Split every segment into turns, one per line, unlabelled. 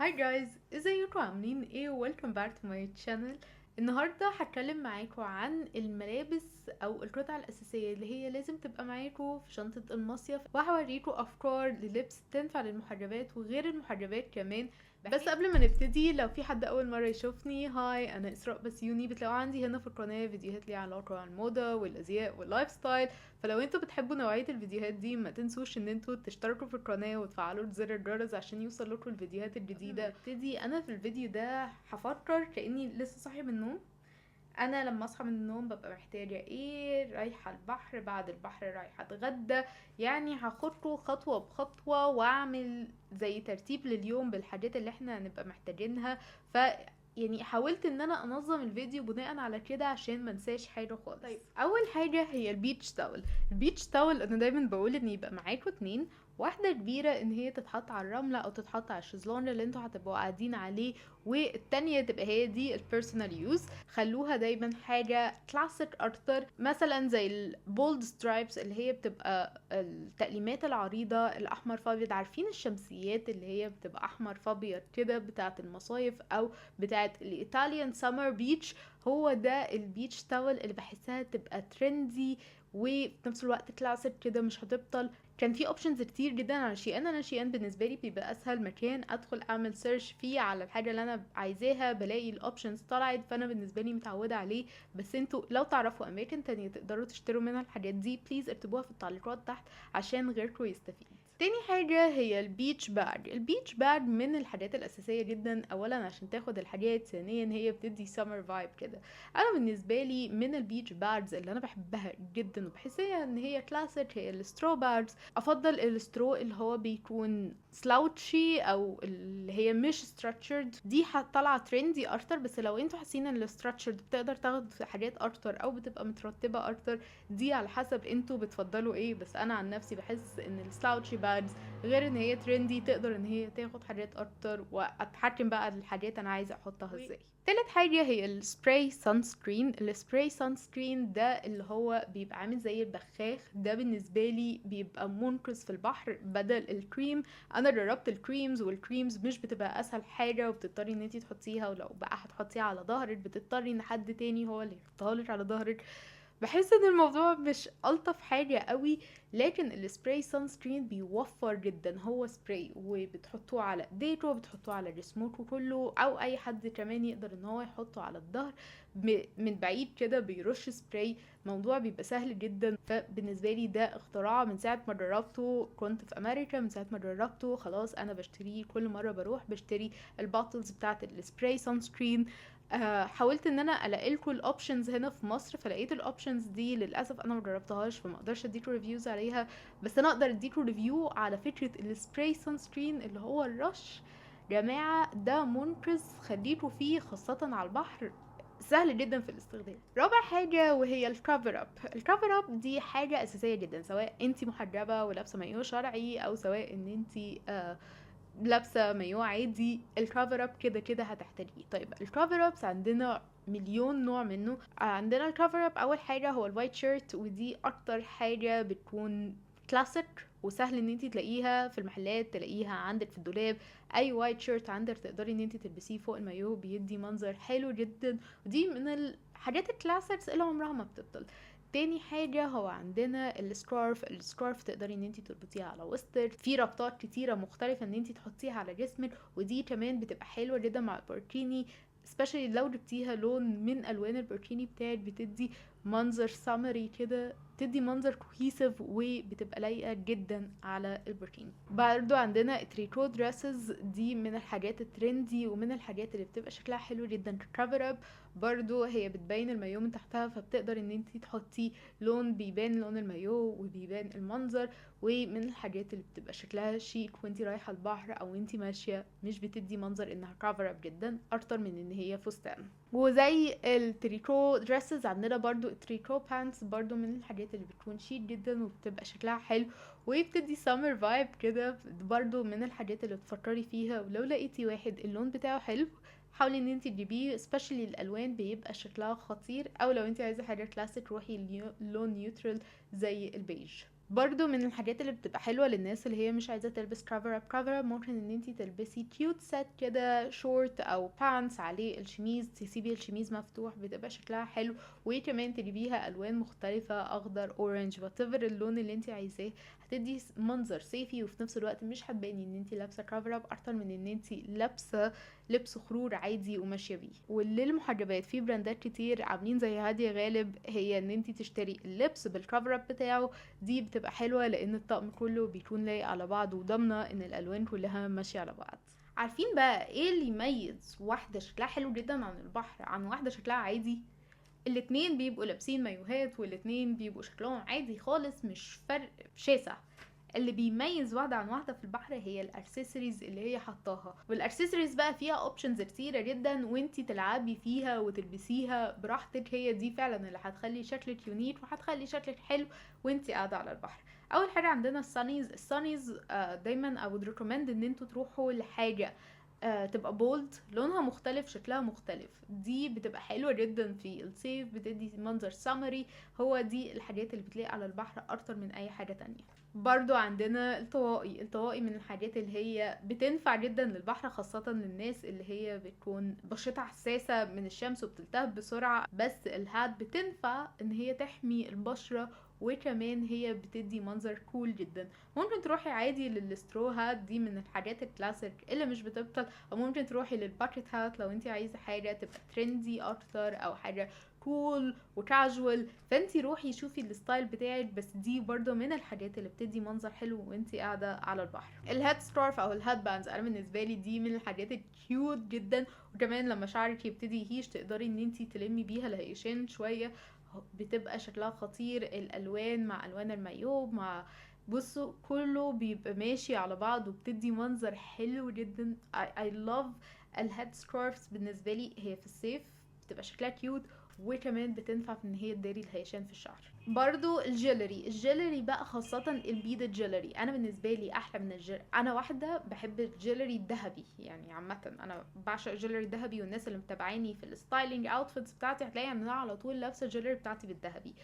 Hi guys، ازيكم؟ عاملين ايه؟ welcome back to my channel. النهارده هتكلم معاكم عن الملابس او القطع الاساسية اللي هي لازم تبقى معاكم في شنطه المصيف، وهوريكم افكار للبس تنفع للمحجبات وغير المحجبات كمان. بس قبل ما نبتدي، لو في حد اول مرة يشوفني، hi، انا اسراء بسيوني. بتلاقوا عندي هنا في القناة فيديوهات ليها علاقة عن الموضة والازياء وال lifestyle، فلو انتوا بتحبوا نوعية الفيديوهات دي ما تنسوش ان انتوا تشتركوا في القناة وتفعلوا زر الجرس عشان يوصل لكم الفيديوهات الجديده. ابتدي انا في الفيديو ده هفكر كاني لسه صاحية من النوم. انا لما اصحى من النوم ببقى محتاجه ايه؟ رايحة البحر، بعد البحر رايحة اتغدى، يعني هاخدكم خطوة بخطوة واعمل زي ترتيب لليوم بالحاجات اللي احنا هنبقى محتاجينها. يعني حاولت ان انا انظم الفيديو بناء على كده عشان ما انساش حاجة خالص. طيب، اول حاجة هي ال beach towel. ال beach towel انا دايما بقول ان يبقى معاكم اتنين، واحدة كبيرة ان هي تتحط على الرملة او تتحط على الشезлونج اللي انتوا هتبقوا قاعدين عليه، والتانية تبقى هي دي ال personal use. خلوها دايما حاجة كلاسيك اكتر، مثلا زي ال bold stripes اللي هي بتبقى التقليمات العريضة الاحمر فابيض، عارفين الشمسيات اللي هي بتبقى احمر فابيض كده بتاعة المصايف او بتاعة ال Italian summer beach. هو ده ال beach towel اللي بحسها تبقى trendy وفي نفس الوقت كلاسيك كده، مش هتبطل. كان في options كتير جدا على شي ان. انا شي ان بالنسبة لي بيبقى اسهل مكان ادخل اعمل search فيه على الحاجة اللي انا عايزاها، بلاقي ال options طلعت، فانا بالنسبة لي متعوده عليه. بس انتوا لو تعرفوا اماكن تانية تقدروا تشتروا منها الحاجات دي، please اكتبوها في التعليقات تحت عشان غيركم يستفيد. تاني حاجة هي ال beach bag. ال beach bag من الحاجات الأساسية جدا، أولا عشان تاخد الحاجات، ثانيا هي بتدي summer vibe كده. أنا بالنسبة لي من ال beach bags اللي أنا بحبها جدا وبحسها إن هي كلاسيك هي ال straw bags. أفضل ال straw اللي هو بيكون slouchy أو اللي هي مش structured، دي طالعة trendy أكتر. بس لو انتوا حاسين ان ال structured بتقدر تاخد حاجات أكتر أو بتبقى مترتبة أكتر، دي على حسب انتوا بتفضلوا ايه. بس أنا عن نفسي بحس ان ال slouchy bags غير ان هي trendy تقدر ان هي تاخد حاجات اكتر واتحكم بقى الحاجات انا عايزه احطها ازاي. تالت حاجة هي ال spray sunscreen. ال spray sunscreen ده اللي هو بيبقى عامل زي البخاخ، ده بالنسبة لي بيبقى منقذ في البحر بدل الكريم. انا جربت ال creams، وال creams مش بتبقى اسهل حاجة وبتضطري ان انتي تحطيها، ولو بقى هتحطيها على ظهرك بتضطري ان حد تاني هو اللي يحطها لك على ظهرك. بحس ان الموضوع مش الطف حاجة قوي. لكن ال spray sunscreen بيوفر جدا، هو سبراي وبتحطوه على ايديكوا وبتحطوه على جسمكوا كله، او اي حد كمان يقدر ان هو يحطه على الظهر من بعيد كده بيرش سبراي. الموضوع بيبقى سهل جدا. فبالنسبه لي ده اختراع من ساعة ما جربته، كنت في امريكا، من ساعة ما جربته خلاص انا بشتريه كل مرة بروح بشتري ال bottles بتاعه ال spray sunscreen. حاولت ان انا الاقي لكم ال options هنا في مصر، فلقيت ال options دي للاسف انا ما جربتهاش فما اقدرش اديكم reviews عليها، بس انا اقدر اديكم review على فكرة ال spray sunscreen اللي هو الرش. جماعة ده منقذ، خليكوا فيه خاصة على البحر، سهل جدا في الاستخدام. رابع حاجة وهي ال cover up. ال cover up دي حاجة اساسية جدا، سواء انتي محجبة ولابسه مايو شرعي او سواء ان انتي لابسه مايو عادي، ال cover up كده كده هتحتاجيه. طيب ال cover ups عندنا مليون نوع منه. عندنا ال cover up اول حاجة هو ال white shirt، ودي اكتر حاجة بتكون كلاسيك وسهل ان انتي تلاقيها في المحلات، تلاقيها عندك في الدولاب. اي white shirt عندك تقدري ان انتي تلبسيه فوق المايو، بيدي منظر حلو جدا، ودي من الحاجات ال classics اللي عمرها ما بتبطل. تاني حاجة هو عندنا ال scarf. ال scarf تقدري ان انتي تربطيها على وسطك، في ربطات كتيرة مختلفة ان انتي تحطيها على جسمك، ودي كمان بتبقى حلوة جدا مع البوركيني، especially لو جبتيها لون من الوان البوركيني بتاعك، بتدي منظر summery كده، بتدي منظر cohesive وبتبقى لايقة جدا على البوركيني. برضو عندنا tricot dresses، دي من الحاجات ال trendy ومن الحاجات اللي بتبقى شكلها حلو جدا cover up. برضو هي بتبين المايو من تحتها، فبتقدر ان انتي تحطي لون بيبان لون المايو وبيبان المنظر، ومن الحاجات اللي بتبقى شكلها شيك وانتي رايحة البحر او انتي ماشية، مش بتدي منظر انها cover up جدا اكتر من ان هي فستان. وزي ال tricot dresses عندنا برضو ال tricot pants، برضو من الحاجات اللي بتكون شيك جدا وبتبقى شكلها حلو وبتدي summer vibe كده، برضو من الحاجات اللي تفكري فيها. ولو لقيتي واحد اللون بتاعه حلو حاولي ان انت تجيبيه، especially الالوان بيبقى شكلها خطير، او لو انت عايزه حاجة كلاسيك روحي لون neutral زي البيج. برضو من الحاجات اللي بتبقى حلوة للناس اللي هي مش عايزه تلبس cover up cover up، ممكن ان انتي تلبسي cute set كده، شورت او pants عليه الشميز، تسيبي الشميز مفتوح، بتبقى شكلها حلو. وكمان تجيبيها الوان مختلفة، اخضر، orange، whatever اللون اللي انتي عايزاه، هتدي منظر صيفي، وفي نفس الوقت مش هتباني ان انتي لابسه cover up اكتر من ان انتي لابسه لبس خروج عادي وماشية بيه. وللمحجبات في براندات كتير عاملين زي هادية غالب، هي ان انتي تشتري اللبس بال cover up بتاعه، دي بتبقى حلوة لان الطقم كله بيكون لايق على بعض، وضامنه ان الالوان كلها ماشية على بعض. عارفين بقى ايه اللي يميز واحدة شكلها حلو جدا عن البحر عن واحدة شكلها عادي؟ الاتنين بيبقوا لابسين مايوهات، والاتنين بيبقوا شكلهم عادي خالص، مش فرق شاسع. اللي بيميز واحدة عن واحدة في البحر هي الاكسسوارز اللي هي حطاها، والاكسسوارز بقى فيها options كتيرة جدا، وانتي تلعبي فيها وتلبسيها براحتك. هي دي فعلا اللي هتخلي شكلك unique وهتخلي شكلك حلو وانتي قاعدة على البحر. اول حاجة عندنا ال sunnies. ال sunnies دايما I would recommend ان انتوا تروحوا لحاجة تبقى bold، لونها مختلف، شكلها مختلف، دي بتبقى حلوة جدا في الصيف، بتدي منظر summery. هو دي الحاجات اللي بتليق على البحر اكتر من اي حاجة تانية. برضو عندنا الطواقي. الطواقي من الحاجات اللي هي بتنفع جدا للبحر، خاصة للناس اللي هي بتكون بشرتها حساسة من الشمس وبتلتهب بسرعة، بس ال hat بتنفع ان هي تحمي البشرة، وكمان هي بتدي منظر cool جدا. ممكن تروحي عادي لل straw hat، دي من الحاجات الكلاسيك اللي مش بتبطل، او ممكن تروحي لل bucket hat لو انت عايزه حاجة تبقى trendy اكتر او حاجة cool و casual. فانتي روحي شوفي ال style بتاعك، بس دي برضو من الحاجات اللي بتدي منظر حلو وانتي قاعدة على البحر. ال head scarf او ال head bands، انا بالنسبة لي دي من الحاجات ال cute جدا، وكمان لما شعرك يبتدي يهيش تقدري ان انتي تلمي بيها الهيشان شوية، بتبقى شكلها خطير. الالوان مع الوان المايو مع بصوا كله بيبقى ماشي على بعض، وبتدي منظر حلو جدا. I love ال head scarves. بالنسبة لي هي في الصيف بتبقى شكلها cute، وكمان بتنفع في ان هي تداري الهيشان في الشعر. برضو ال jewelry، ال jewelry بقى خاصة ال beaded jewelry، انا بالنسبة لي احلى من ال jewelry. انا واحدة بحب ال jewelry الذهبي، يعني عامة انا بعشق ال jewelry الذهبي، والناس اللي متابعاني في ال styling outfits بتاعتي هتلاقي ان انا على طول لابسة ال jewelry بتاعتي بالذهبي.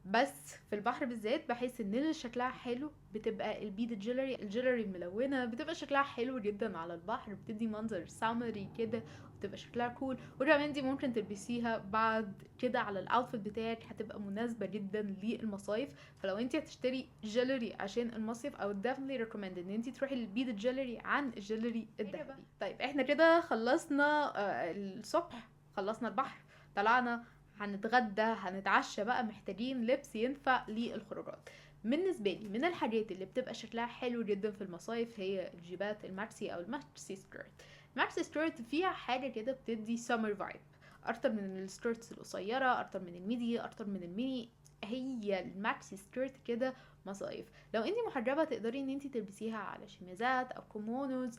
بس في البحر بالذات بحس ان اللي شكلها حلو بتبقى ال beaded jewelry، ال jewelry الملونة بتبقى شكلها حلو جدا على البحر، بتدي منظر summery كده، وبتبقى شكلها cool. وكمان دي ممكن تلبسيها بعد كده على ال outfit بتاعك، هتبقى مناسبة جدا للمصايف. فلو انت هتشتري jewelry عشان المصيف I would definitely recommend ان انت تروحي لل beaded jewelry عن ال jewelry الذهبي. طيب احنا كده خلصنا الصبح، خلصنا البحر، طلعنا هنتغدى هنتعشى، بقى محتاجين لبس ينفع للخروجات. بالنسبة لي من الحاجات اللي بتبقى شكلها حلو جدا في المصايف هي الجيبات ال maxi او ال maxi skirt. ال maxi skirt فيها حاجة كده بتدي summer vibe اكتر من ال skirts القصيرة، اكتر من ال midi، اكتر من الميني. هي ال maxi skirt كده مصايف. لو انتي محجبة تقدري ان انتي تلبسيها على شميزات او kimonos،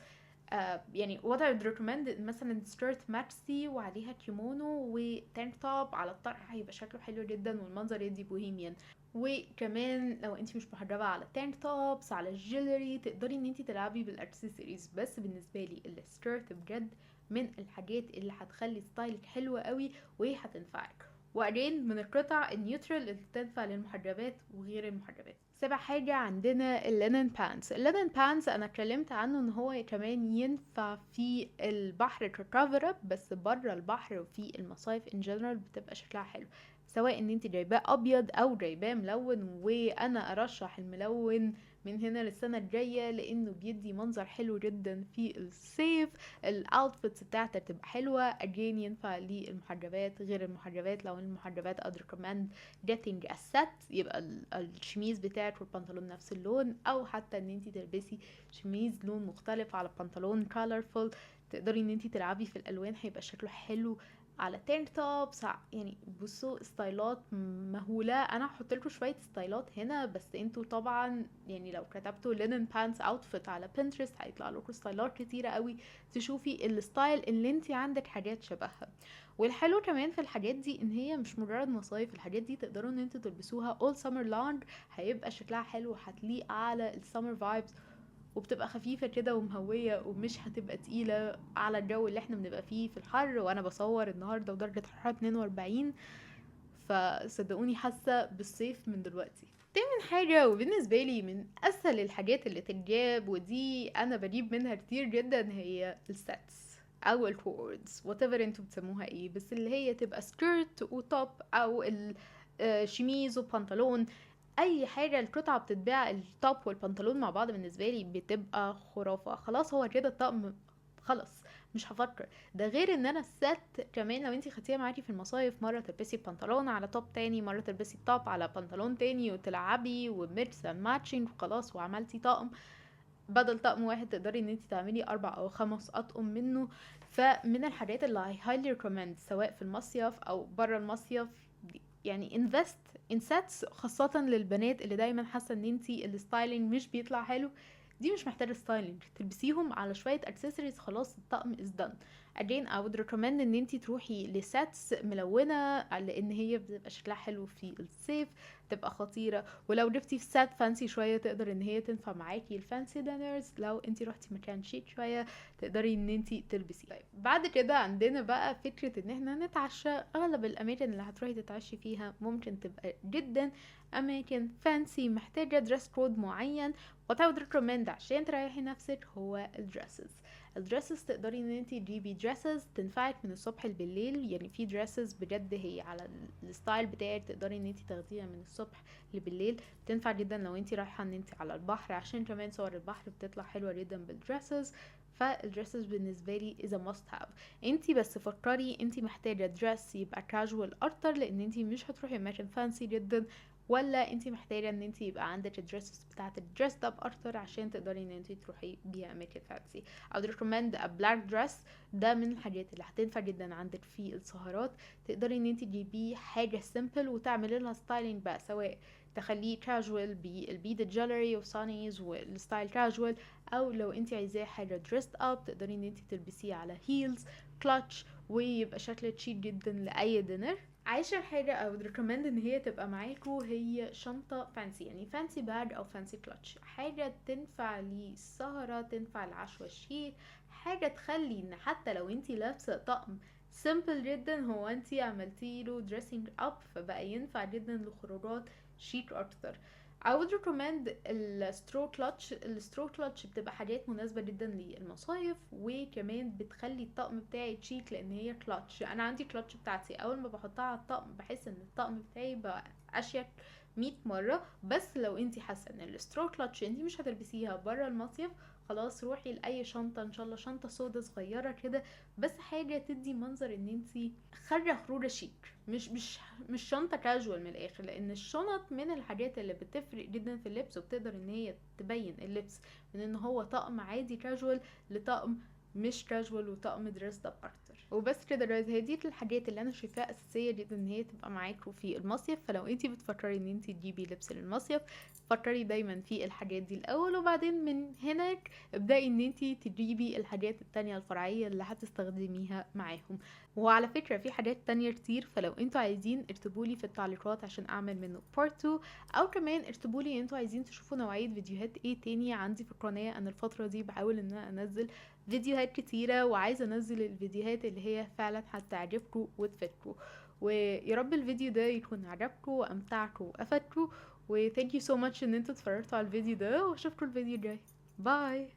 يعني what I would recommend مثلا skirt maxi وعليها كيمونو و tank top على الطرح، هيبقى شكله حلو جدا والمنظر يدي bohemian. وكمان لو انت مش محجبة على tank tops على ال jewelry تقدري ان انت تلعبي بالاكسسوارز. بس بالنسبة لي ال skirt بجد من الحاجات اللي هتخلي style ك حلو قوي وهتنفعك، وبعدين من القطع ال neutral اللي تنفع للمحجبات وغير المحجبات. سابع حاجة عندنا ال linen pants. ال linen pants انا اتكلمت عنه ان هو كمان ينفع في البحر ك cover up، بس بره البحر وفي المصايف in general بتبقى شكلها حلو، سواء ان انت جايباه ابيض او جايباه ملون. وانا ارشح الملون من هنا للسنة الجاية لانه بيدي منظر حلو جدا في الصيف، ال outfits بتاعتك تبقى حلوة. again ينفع للمحجبات غير المحجبات. لو المحجبات I'd recommend getting a set، يبقى الشميز بتاعك والبنطلون نفس اللون، او حتى ان انت تلبسي شميز لون مختلف على بنطلون colorful، تقدري ان انت تلعبي في الالوان، هيبقى شكله حلو على tank tops. يعني بصوا style ات مهولة. انا هحط لكم شوية style ات هنا، بس انتوا طبعا لو كتبتوا linen pants outfit على Pinterest هيطلع لكم style ات كتيرة قوي، تشوفي ال style اللي انت عندك حاجات شبهها. والحلو كمان في الحاجات دي ان هي مش مجرد مصايف، الحاجات دي تقدروا ان انتوا تلبسوها all summer long، هيبقى شكلها حلو وهتليق على ال summer vibes، وبتبقى خفيفة كده ومهوية ومش هتبقى تقيلة على الجو اللي احنا بنبقى فيه في الحر. وانا بصور النهاردة ودرجة حرارة 42، فصدقوني حاسة بالصيف من دلوقتي. تامن حاجة، وبالنسبة لي من أسهل الحاجات اللي تتجاب ودي أنا بجيب منها كتير جدا، هي ال sets أو ال co-ords، whatever انتوا بتسموها ايه، بس اللي هي تبقى skirt و top أو شميز وبنطلون، اي حاجة القطعة بتتباع ال top والبنطلون مع بعض بالنسبة لي بتبقى خرافه. خلاص هو كده الطقم خلص، مش هفكر. ده غير ان انا ال set كمان لو انتي خدتيها معاكي في المصايف، مرة تلبسي بنطلون على top تاني، مرة تلبسي top على بنطلون تاني، وتلعبي و mix and matching وخلاص وعملتي طقم. بدل طقم واحد تقدري ان انتي تعملي 4 او 5 اطقم منه. فمن الحاجات اللي I highly recommend سواء في المصيف او برا المصيف، يعني invest in sets، خاصة للبنات اللي دايما حاسة ان انتي ال styling مش بيطلع حلو. دي مش محتاجة styling، تلبسيهم على شوية اكسسوارز خلاص الطقم is done. Again I would recommend ان انتي تروحي ل sets ملونة لان هي بتبقى شكلها حلو في الصيف، تبقى خطيرة. ولو جبتي في set fancy شوية تقدر ان هي تنفع معاكي ال fancy dinners، لو انتي روحتي مكان شيك شوية تقدري ان انتي تلبسي. طيب بعد كده عندنا بقى فكرة ان احنا نتعشى. اغلب الاماكن اللي هتروحي تتعشي فيها ممكن تبقى جدا اماكن fancy محتاجة dress code معين. What I would recommend عشان تريحي نفسك هو ال dresses. ال dresses تقدري ان انتي تجيبي dresses تنفعك من الصبح لبالليل، يعني في dresses بجد هي على ال style بتاعك تقدري ان انتي تاخديها من الصبح لبالليل، تنفع جدا لو انتي رايحة ان انتي على البحر، عشان كمان صور البحر بتطلع حلوة جدا بال dresses. فال dresses بالنسبة لي is a must have. انتي بس فكري انتي محتاجه dress يبقى كاجوال اكتر لان انتي مش هتروحي اماكن fancy جدا، ولا انتي محتاجه ان انتي يبقى عندك ال dresses بتاعه ال dressed up اكتر عشان تقدري ان انتي تروحي بيها اماكن fancy. I would recommend a black dress، ده من الحاجات اللي هتنفع جدا عندك في السهرات. تقدري ان انتي تجيبيه حاجة simple وتعملي لها styling بقى، سواء تخليه casual بال beaded jewelry و sunnies وال style casual، او لو انتي عايزاه حاجة dressed up تقدري ان انتي تلبسيه على heels clutch ويبقى شكله شيك جدا لاي dinner. عاشر حاجة I would recommend ان هي تبقى معاكو هي شنطة fancy، يعني fancy bag او fancy clutch، حاجة تنفع للسهرة، تنفع للعشوة الشيك، حاجة تخلي ان حتى لو انتي لابسة طقم simple جدا هو انتي عملتي له dressing up فبقى ينفع جدا لخروجات شيك اكتر. I would recommend ال straw clutch. ال straw clutch بتبقى حاجات مناسبة جدا للمصايف، وكمان بتخلي الطقم بتاعي شيك لان هي كلاتش. انا عندي كلاتش بتاعتي اول ما بحطها على الطقم بحس ان الطقم بتاعي بقى اشيك 100 مرة. بس لو انتي حاسة ان ال straw clutch انتي مش هتلبسيها برا المصيف، خلاص روحي لاي شنطة، ان شاء الله شنطة سودا صغيرة كده، بس حاجة تدي منظر ان انتي خارجة خروجة شيك، مش شنطة كاجوال من الاخر. لان الشنط من الحاجات اللي بتفرق جدا في اللبس، وبتقدر ان هي تبين اللبس من ان هو طقم عادي كاجوال لطقم مش كاجوال وطقم dressed up اكتر. وبس كده guys، هي دي الحاجات اللي انا شايفاها اساسية جدا ان هي تبقى معاكم في المصيف. فلو انتي بتفكري ان انتي تجيبي لبس للمصيف، فكري دايما في الحاجات دي الاول، وبعدين من هناك ابدأي ان انتي تجيبي الحاجات التانية الفرعية اللي هتستخدميها معاهم. وعلى فكرة في حاجات تانية كتير، فلو انتوا عايزين اكتبولي في التعليقات عشان اعمل منه part 2، او كمان اكتبولي انتوا عايزين تشوفوا نوعية فيديوهات ايه تاني عندي في القناة. انا الفترة دي بحاول ان انا انزل فيديوهات كتيرة، وعايزة انزل الفيديوهات اللي هي فعلا هتعجبكم وتفيدكم. ويا رب الفيديو ده يكون عجبكم وامتعكم وافادكم. و thank you so much ان انتوا اتفرجتوا على الفيديو ده، واشوفكم الفيديو الجاي. Bye.